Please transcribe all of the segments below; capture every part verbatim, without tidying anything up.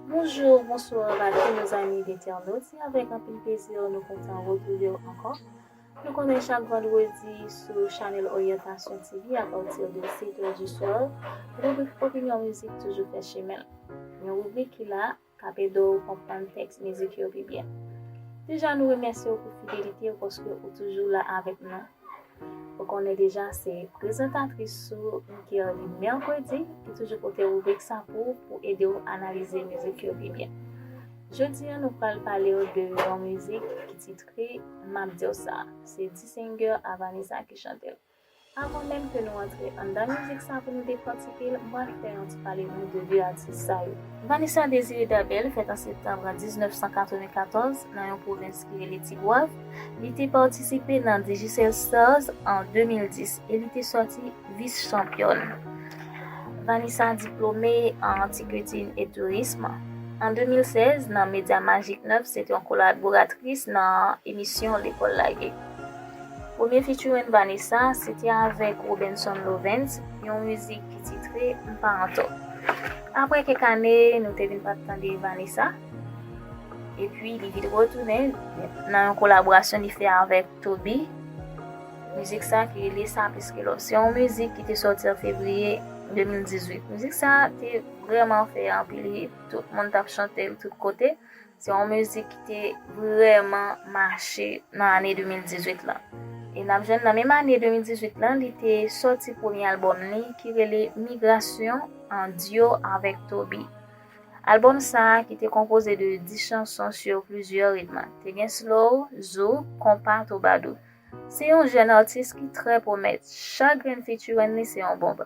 Bonjou, bonswa a tou nou zanmi entènot. Se avèk anpil plezi nou kontan retwouve w ankò. Nou konnen chak vandredi sou chanèl Oryantasyon T V apati de sèt è di swa, ribrik Opinyon Mizik toujou fè chemen l. Yon ribrik ki la k ap ede w konprann tèks mizik yo pi byen. Deja nou remèsye w pou fidelite w paske ou toujou la avèk nou. Ou konnen deja se prezantatris sou Mikerly Mercredi ki toujou pote ribrik sa pou ou pou ede w analize mizik yo pi byen. Jodi a nou pral pale w de yon mizik ki titre M ap di w sa. Se Disinger a Vanessa ki chante l. Avan menm ke nou antre anndan mizik sa pou nou dekòtike l, m pral fè yon ti pale nou de de atis sa yo. Vanessa Désiré Dabel fèt an septanm diznèf san katrevenkatòz nan yon pwovens ki rele Tigwav. Li te patisipe nan Digicel Stars an de mil dis e li te sòti vis chanpyòn. Vanessa diplome an antikritin e tourism. An de mil sèz, nan Medya Majik nèf, se te yon kolaboratris nan emisyon Lekòl Lage. Premye featuring Vanessa, se te avèk Robenson Lovens, yon mizik ki titre M pa antò. Apre kèk ane, nou te vin pa t tande Vanessa. Epi, li vin retounen nan yon kolaborasyon li fè avèk Toby. Mizik sa ki rele Sa Plis Ke Love. Se yon mizik ki te sòti an fevriye de mil dizuit. Mizik sa te vrèman fè anpil hit. Tout moun t ap chante l tout kote. Se yon mizik ki te vrèman mache nan ane de mil dizuit lan. E n ap jwenn nan menm ane de mil dizuit lan, li te sòti premye albòm li ki rele Migrasyon an dyo avèk Toby. Albòm sa a ki te konpoze de dis chanson sur plizyè ritm, te gen slow, zouk, konpa, twoubadou. Se yon jèn atis ki trè pwomèt. Chak grenn featuring li se yon bonb.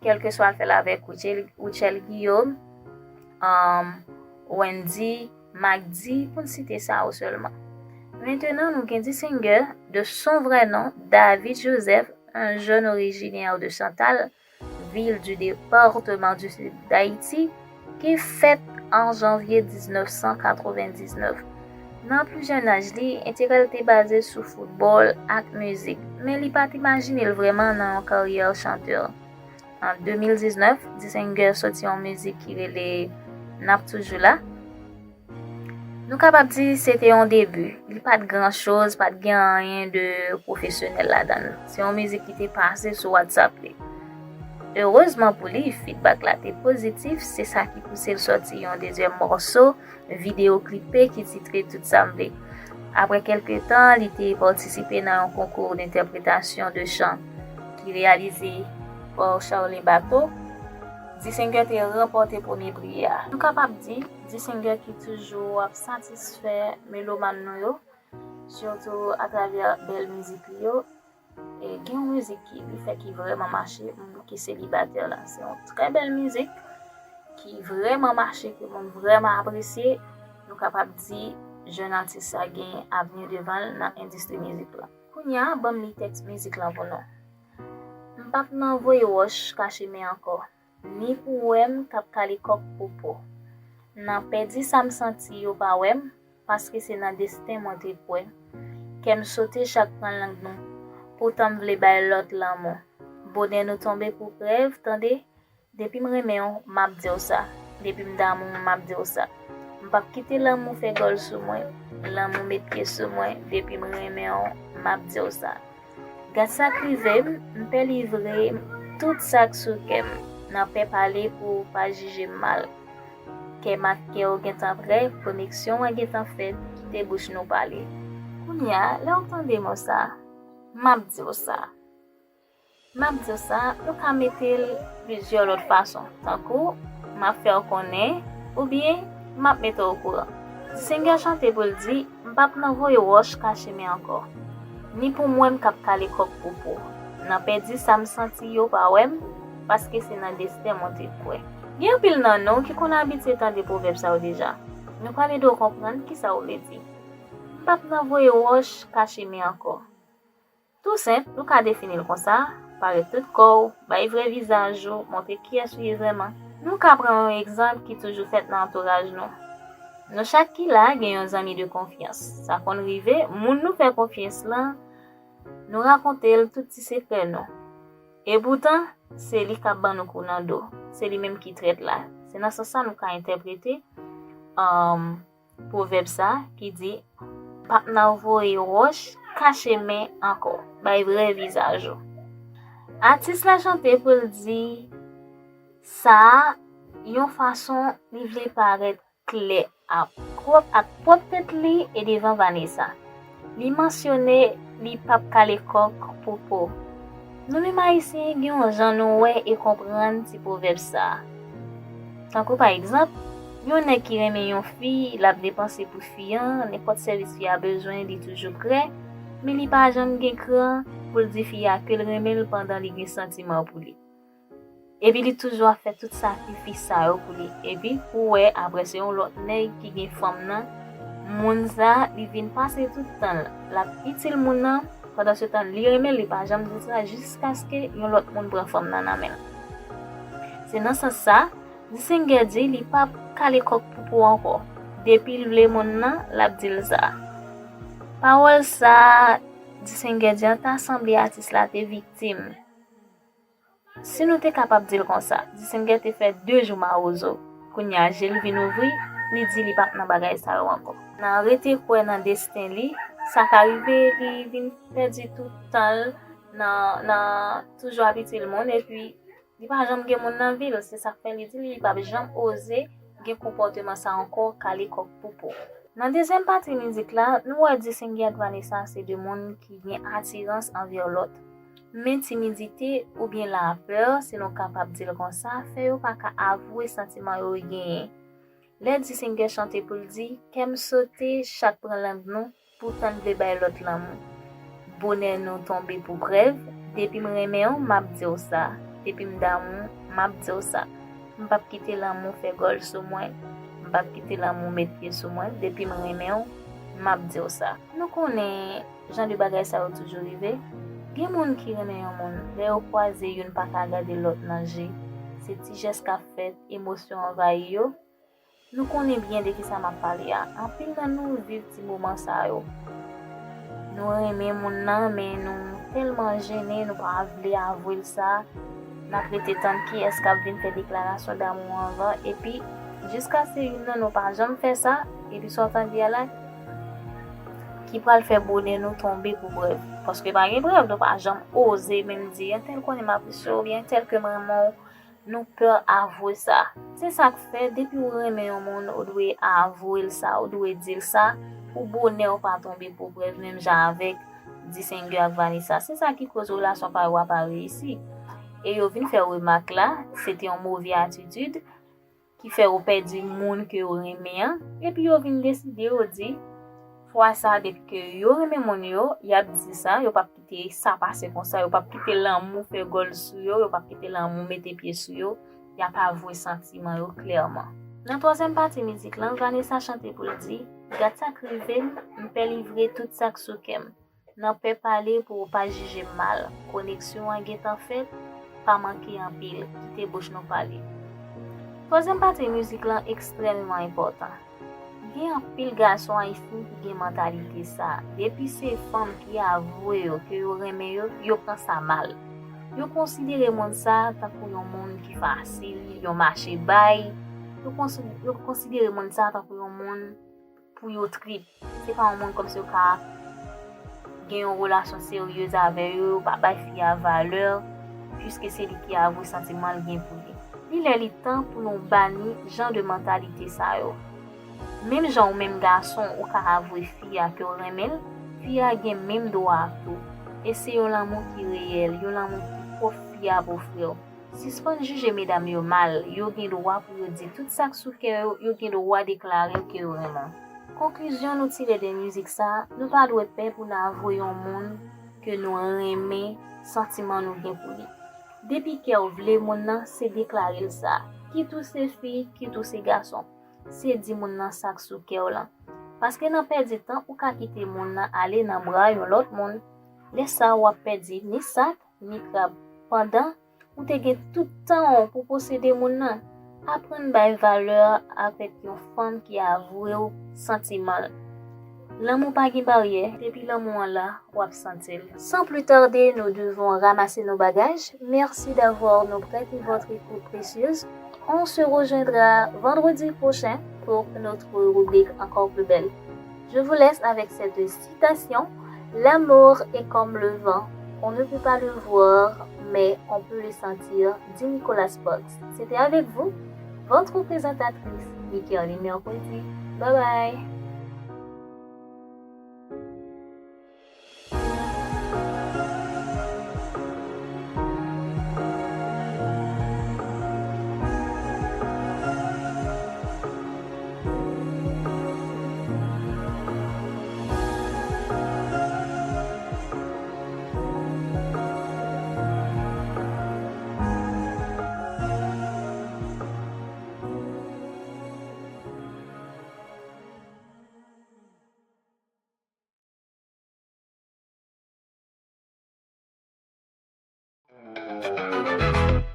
Kèlkeswa l fè l avèk Rutshelle, Rutshelle Guillaume, um, Wendy, Mack D, pou n site sa yo sèlman. Mentenan, nou gen Disinger, de son vrai nom, David Joseph, un jeune originaire de Chantal, ville du département du Sud d'Haïti, ki fèt an janvye diznèf san katrevendiznèf. Nan pli jèn aj li, enterè l te baze sou foutbòl ak mizik, men li pa t imajine l vrèman nan yon karyè chantè. An de mil diznèf, Disinger sòti yon mizik ki rele N ap toujou la. Nou kapab di se te yon debi. Li pa t gran choz, pa t gen anyen de pwofesyonèl ladan l. Se yon mizik ki te pase sou WhatsApp li. Erezman pou li, feedback la te pozitif, se sa ki pouse l sòti yon dezyèm mòso videyo klipe ki titre Tout Sa M Vle. Apre kèlke tan, li te patisipe nan yon konkou dentèpretasyon de chan ki reyalize pa Charlin Bato. Disinger te ranpòte premye pri a. Nou kapab di, Disinger ki toujou ap satisfè melomàn nou yo, sitou atravè bèl mizik li yo. E gen yon mizik ki li fè ki vrèman mache, m ki selibatè la. Se yon trè bèl mizik ki vrèman mache, ke moun vrèman apresye. Nou kapab di jèn atis sa gen avni devan l nan endistri mizik la. Kounye a, ban m li tèks mizik lan pou nou. M p ap nan voye wòch kache men ankò, ni pou wè m k ap kale kòk pou po. Nan pèdi sa m santi yo pa wè m, paske se nan desten mwen te kwè. Kè m sote chak pran lang nou, poutan m vle bay lòt lanmou. Bonè nou tonbe pou prèv, tande, depi m renmen w, m ap di w sa. Depi m damou w, m ap di w sa. M p ap kite lanmou fè gòl sou mwen, lanmou met pye sou mwen, depi m renmen w, m ap di w sa. Gad sa k rive m, m pè livre tout sa k sou kè m, nan pè pale pou w pa jije m mal. Kè m ak kè w gentan prè, koneksyon an gentan fèt, kite bouch nou pale. Kounye a, lè w tande mo sa, m ap di w sa. M ap di w sa, nou ka mete l plizyè lòt fason, tankou, m ap fè w konnen, oubyen, m ap mete w okouran. Disinger chante pou l di, m p ap nan voye wòch kache men ankò, ni pou m wè m k ap kale kòk pou po. Nan pèdi sa m santi yo pa wè m, paske se nan desten mwen te kwè. Gen anpil nan nou ki konn abitye tande pwovèb sa yo deja. Nou pral ede w konprann kisa w vle di. M p ap nan voye wòch kache men ankò. Tou senp, nou ka defini l konsa, parèt tout kò w, bay vrè vizaj ou, montre kiyès ou ye vrèman. Nou ka pran yon egzanp ki toujou fèt nan antouraj nou. Nou chak ki la gen yon zanmi de konfyans. Sa konn rive, moun nou fè konfyans lan, nou rakonte l tout ti sekrè nou. Epoutan, se li k ap ban nou kou nan do. Se li menm ki trèt la. Se nan sans sa nou ka entèprete um, pwovèb sa ki di, "P ap nan voye wòch kache men ankò, bay vrè vizaj ou." Atis la chante pou l di sa yon fason li vle parèt klè ak pwòp, ak pwòp tèt li e devan Vanessa. Li mansyone li p ap kale kòk pou po. Nou menm Ayisyen gen yon jan nou wè e konprann ti pwovèb sa a. Tankou pa egzanp, yon nèg ki renmen yon fi, l ap depanse pou fi an, nenpòt sèvis fi a bezwen, li toujou prè, men li pa janm gen kran pou l di fi a ke l renmen l pandan li gen santiman pou li. Epi li toujou ap fè tout sakrifis sa yo pou li. Epi pou wè, apre se yon lòt nèg ki gen fanm nan, moun sa, li vin pase tout tan l, l ap itil moun nan, pandan se tan li renmen l, li pa janm di sa, jiskaske yon lòt moun pran fanm nan nan men l. Se nan sans sa, Disengè di li p ap kale kòk pou po ankò. Depi l vle moun nan, l ap di l sa. Pawòl sa Disengè di an ta sanble atis la te viktim. Si nou te kapab di l konsa, Disengè te fè de jou mawozo. Kounye a je l vin ouvri, li di li p ap nan bagay sa yo ankò. Nan rete kwè nan desten li, sa ka rive li vin pèdi tout tan l nan, nan toujou ap itil moun, epi li pa janm gen moun nan vi l, se sa k fè li di li p ap janm oze gen konpòteman sa ankò, kale kòk pou po. Nan dezyèm pati mizik la, nou wè Disengè ak Vanessa se de moun ki gen atirans anvè lòt. Men timidite oubyen lapè, si nou kapab di l konsa, fè yo pa ka avwe santiman yo genyen. Lè Disengè chante pou l di, "Kè m sote, chat pran lang nou, poutan n vle bay lòt lanmou. Bonè nou tonbe pou prèv, depi m renmen w, m ap di w sa, depi m damou, m ap di w sa. M p ap kite lanmou fè gòl sou mwen, m p ap kite lanmou met pye sou mwen, depi m renmen w, m ap di w sa." Nou konnen jan de bagay sa yo toujou rive. Gen moun ki renmen yon moun, lè yo kwaze, youn pa ka gade lòt nan je. Se ti jès k ap fèt, emosyon anvayi yo. Nou konnen byen de kisa m ap pale a. Anpil nan nou viv ti moman sa yo. Nou renmen moun nan, men nou tèlman jennen, nou pa vle avwe l sa. N ap rete tann kiyès k ap vin fè deklarasyon damou anvan. Epi, jiskaske youn nan nou pa janm fè sa, epi sa w tande a la, ki pral fè bonè nou tonbe pou prèv. Paske pa gen prèv, nou pa janm oze menm di, "Entèl konnen m apresye w," oubyen "Entèl ke m renmen w." Nou pè avwe sa. Se sa k fè, depi w renmen yon moun, ou dwe avwe l sa, ou dwe di l sa, pou bonè w pa tonbe pou prèv, menm jan avèk Disengè ak Vanessa. Se sa ki koz relasyon pa yo a pa reyisi. E yo vin fè remak la, se te yon move atitid ki fè yo pèdi moun ke yo renmen an, epi yo vin deside yo di, fwa sa, depi ke yo renmen moun yo, y ap di sa, yo p ap kite sa pase konsa, yo p ap kite lanmou fè gòl sou yo, yo p ap kite lanmou mete pye sou yo, y ap avwe santiman yo klèman. Nan twazyèm pati mizik lan, Vanessa chante pou l di, "Gad sa k rive m, m pè livre tout sa k sou kè m. Nan pè pale pou w pa jije m mal. Koneksyon an gentan fèt, pa manke anpil, kite bouch nou pale." Twazyèm pati mizik lan ekstrèmman enpòtan. Gen anpil gason ayisyen ki gen mantalite sa. Depi se fanm ki avwe yo ke yo renmen yo, yo pran sa mal. Yo konsidere moun sa tankou yon moun ki fasil, yon mache bay. Yo konsi-, yo konsidere moun sa tankou yon moun pou yo trip. Se pa yon moun kòmsi yo ka gen yon relasyon seryez avè yo, yo pa bay fi a valè, piske se li ki avwe santiman l gen pou li. Li lè li tan pou nou bani jan de mantalite sa yo. Menm jan ou menm gason, ou ka avwe fi a ke w renmen l, fi a gen menm dwa ak ou. E se yon lanmou ki reyèl, yon lanmou ki pwòp fi a p ofri w. Sispann jije medam yo mal, yo gen dwa pou yo di tout sa k sou kè yo, yo gen dwa deklare ke yo renmen w. Konklizyon nou tire de mizik sa, nou pa dwe pè pou n avwe yon moun ke nou renmen, santiman nou gen pou li. Depi kè w vle moun nan, se deklare l sa. Kit ou se fi, kit ou se gason, se di moun nan sa k sou kè w lan. Paske nan pèdi tan, ou ka kite moun nan ale nan bra yon lòt moun. Lè sa a, w ap pèdi ni sa k, ni krab. Pandan ou te gen tout tan w pou posede moun nan, aprann bay valè avèk yon fanm ki avwe w santiman l. Lanmou pa gen baryè, depi lanmou an la, w ap santi l. Sans plus tarder, nous devons ramasser nos bagages. Merci d'avoir nous prêté votre écoute précieuse. On se rejoindra vendredi prochain pour une autre rubrique encore plus belle. Je vous laisse avec cette citation : « L'amour est comme le vent, on ne peut pas le voir, mais on peut le sentir », dit Nicolas Sparks. C'était avec vous, votre présentatrice, Michaeline Mercredi. Bye bye.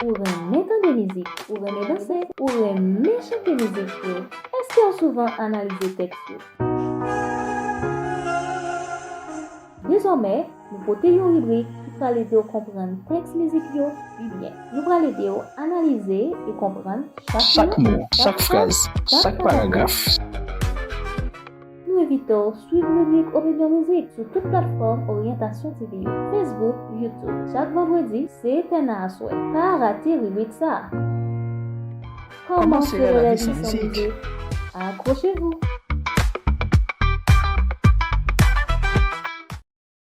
Ou renmen tande mizik, ou renmen danse, ou renmen chante mizik yo. Èske w souvan analize tèks yo? Dezòmè, nou pote yon ribrik ki pral ede w konprann tèks mizik yo pi byen. Nou pral ede w analize e konprann chak mo, chak fraz, chak paragraf. Nou envite w swiv ribrik Opinyon Mizik sou tout platfòm Oryantasyon T V yo, Facebook, YouTube. Chak vandredi, se tè nan aswè. Pa rate ribrik sa a. Kòman sere lavi san mizik? Akrochez-vous!